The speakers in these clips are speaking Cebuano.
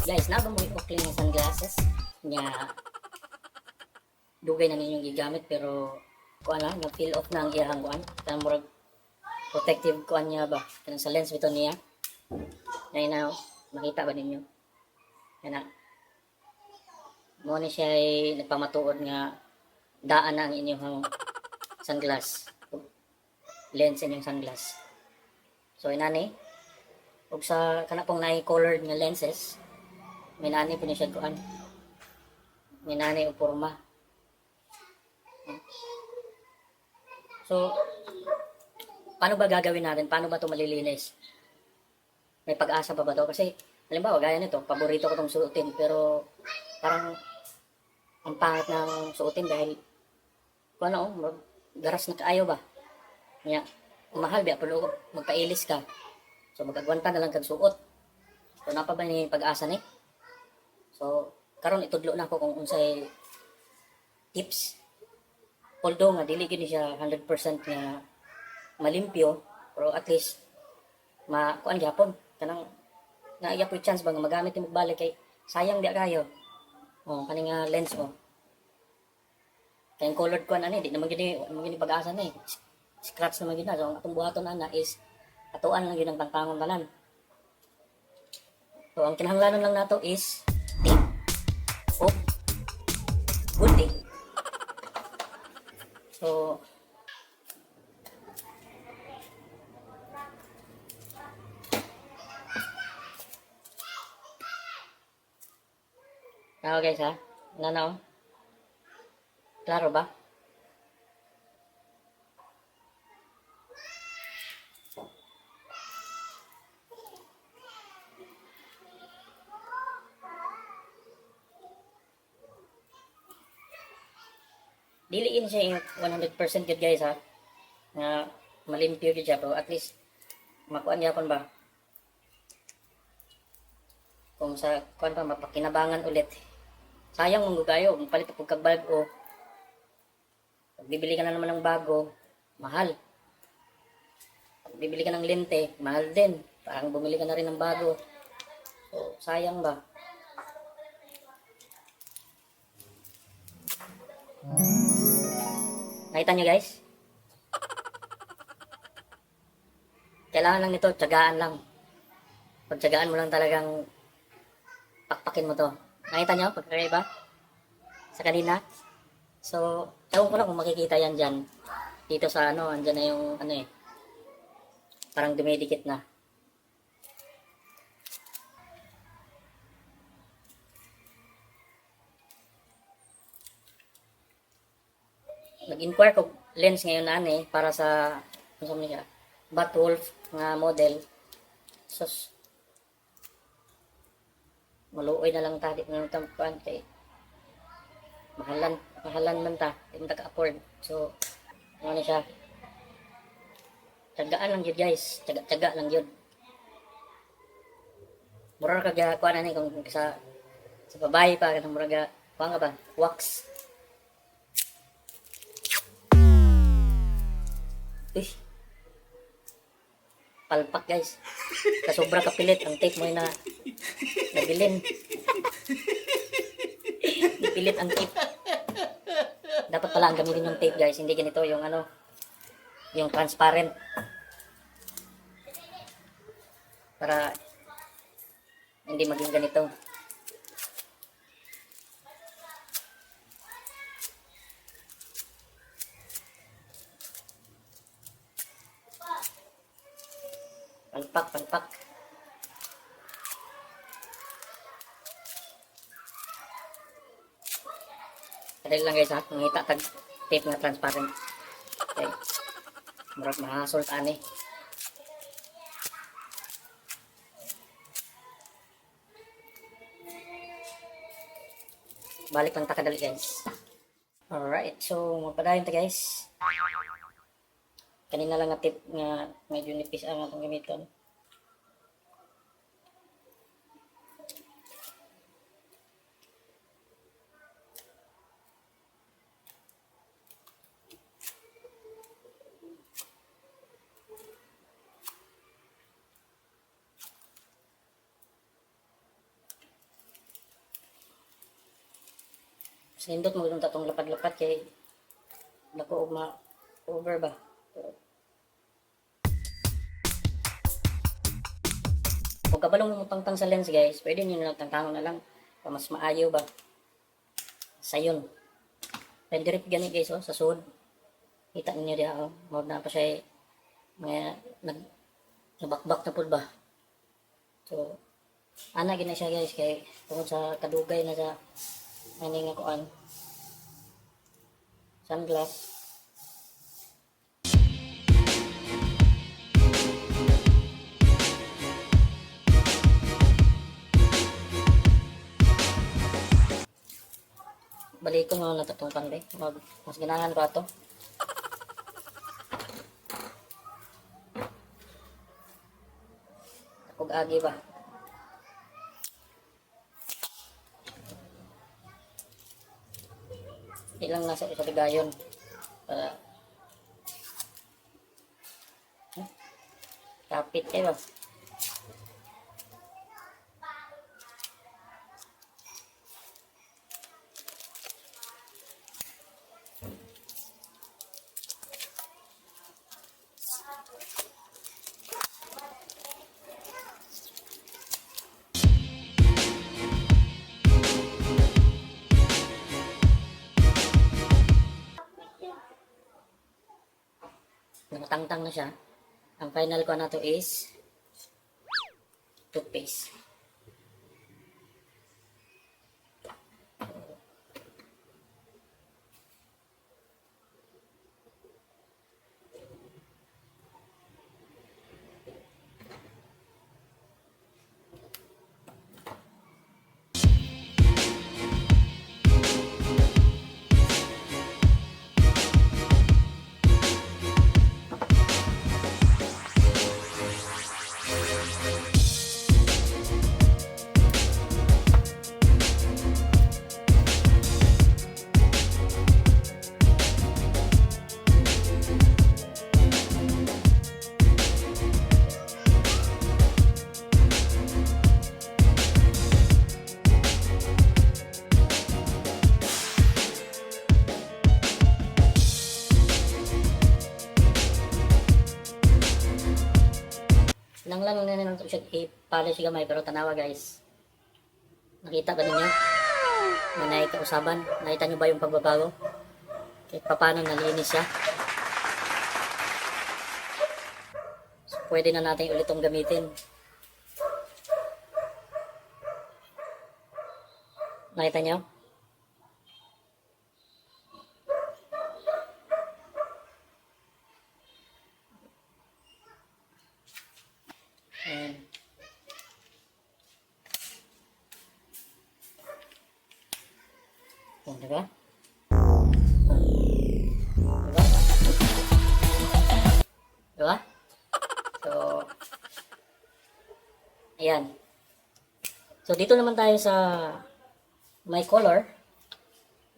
Guys, naa ba moy ukling nga sunglasses nya dugay na ninyong gigamit pero kuan na na-peel off na ang iyang kuan, kanang murag protective kuan niya ba, kanang sa lens bitaw niya na na makita ba ninyo kana mo ni siya ay nagpamatuod nga daan na ang inyong sunglass lens, inyong sunglass. So inani ug sa kana pong naay colored nga lenses, may nani po ni siya kuan, may nani og porma. So paano ba gagawin natin? Paano ba ito malilinis? May pag-asa pa ba to? Kasi halimbawa gaya nito, paborito ko tong suotin pero parang ang pangit ng suotin dahil kung ano, garas na kaayo ba? Nya, mahal biya pero magpailis ka. So mag-agwanta na lang kag suot. So naa pa ba ni pag-asa ni? So karon itudlo na ko kung unsay tips. Although nga dili gyud ni siya 100% nga malimpyo, pero at least ma kuan gyapon kanang naa po'y chance ba nga magamit nimo balik kay sayang di kayo. Oh, kani nga lens, oh. Kay ang colored kuan ani, di naman gyud ni, naman gyud ni pag-asa ni. Scratch naman gyud na. So ang atong buhaton ana is atuan lang gyud ang tangtangon tanan. So ang kinahanglanon lang nato is tape o good tape. So now guys ha, na oh. Klaro ba? Dili in siya yung 100% gyud guys ha, nga malimpyo gyud siya, pero at least makuan gyapon ba kung sa kuan pa mapakinabangan ulit. Sayang mong kayo kung palit pag kag bag-o, pag bibili ka na naman ng bago, mahal. Pag bibili ka ng lente, mahal din, parang bumili ka na rin ng bago. So sayang ba? Nakita nyo guys? Kailangan lang nito, tiyagaan lang. Pagtiyagaan mo lang talagang pakpakin mo to. Nakita nyo? Pagkakaiba? Sa kanina? So, ewan ko lang kung makikita yan dyan. Dito sa ano, andyan na yung ano eh. Parang dumidikit na. Nag-inquire ko lens ngayon na ani para sa ano sa niya, Batwolf nga model. Sus, maluoy na lang ta, di na lang tampuan kay mahalan, mahalan man ta, di man ta ka-afford. So ano ni siya, tiyagaan lang yun guys, tiyaga-tiyaga lang yun. Mura ka kaya kuan ani kung sa babae pa kanang mura ga kuan ka ba, wax. Uy. Palpak guys. Kasobra kapilit ang tape mo na nabilin. Nipilit ang tape. Dapat pala ang gamitin yung tape guys, hindi ganito yung ano, yung transparent. Para hindi maging ganito. Palpak, palpak. Dali lang guys ha, mangita tag tape nga transparent. Okay. Murag mahasol ta ani. Balik lang ta kadali guys. Alright, so magpadayon ta guys. Kanina lang nga tip nga medyo nipis ang atong gamiton. Mas nindot mo itong tatong lapad-lapad kay dako og ma over ba. Pero, kung kabalong mo tangtang sa lens, guys, pwede niyo na lang tangtangon na lang pa mas maayo ba. Sayon. Pwede rin gani, guys, oh, sa sud. Kita ninyo diha, oh. Mao na pa siya eh, mga nag nabakbak na pud ba. So ana gina siya, guys, kay tungod sa kadugay na sa ani nga kuan sunglass. Balikon mo na itong kande. Mas ganahan ko ato. Ug agi ba? Ilang nasa sa tigayon para. Huh? Kapit kayo ba? Nakatangtang na siya. Ang final ko na to is toothpaste. Nang lang na lang siya i-polish gamay, pero tanawa, guys. Nakita ba ninyo? Na nakikausaban? Nakita nyo ba yung pagbabago? Kahit paano nalinis siya. So, pwede na natin ulit itong gamitin. Nakita nyo? Ayan. Ayan, diba? Diba? Diba? So, ayan. So, dito naman tayo sa my color.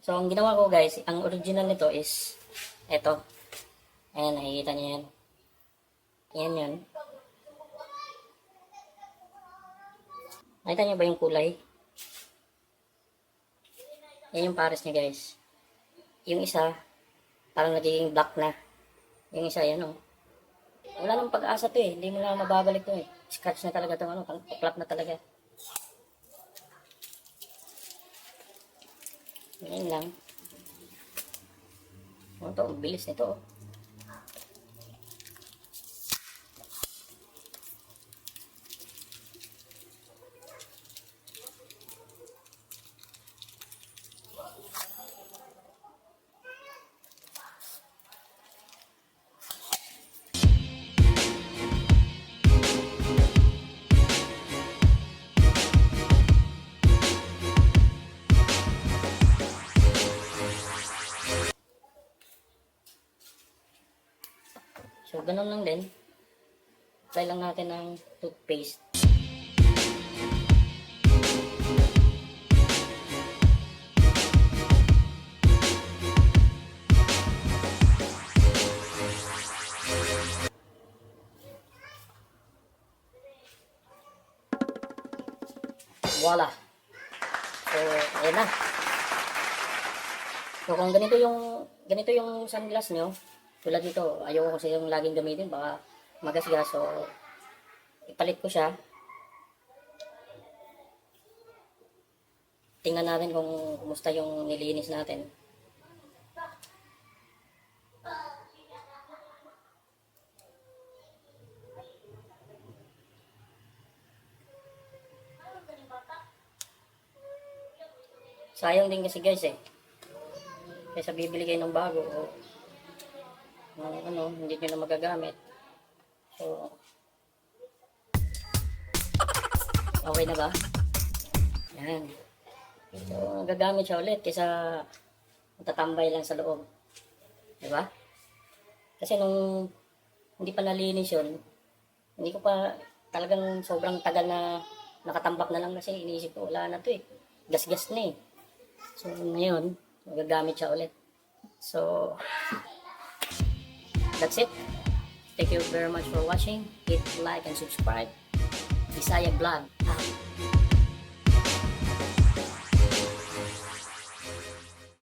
So, ang ginawa ko, guys, ang original nito is eto. Ayan, nakikita niyo yan. Ayan yan. Nakita niyo ba yung kulay? Yan yung pares niya, guys. Yung isa, parang nagiging black na. Yung isa, yan oh. Wala nang pag-asa to eh. Hindi mo na mababalik to eh. Scratch na talaga itong ano. Tuklap na talaga. Ngayon lang. Ano to? Ang bilis nito oh. So, ganun lang din. Apply lang natin ng toothpaste. Voila! So, ayan na. So kung ganito yung sunglass nyo, tulad dito, ayoko kasi yung laging gamitin, baka magasgas. So ipalit ko siya. Tingnan natin kung kumusta yung nilinis natin. Sayang din kasi, guys, eh. Kaysa bibili kayo ng bago o ng ano, hindi nyo na magagamit. So, okay na ba? Yan. So, gagamit siya ulit kaysa matatambay lang sa loob. Di ba? Kasi nung hindi pa nalinis yun, hindi ko pa talagang sobrang tagal na nakatambak na lang kasi iniisip ko, wala na to eh. Gas-gas na eh. So, ngayon, magagamit siya ulit. So, that's it. Thank you very much for watching. Hit like and subscribe. Bisaya Vlog out.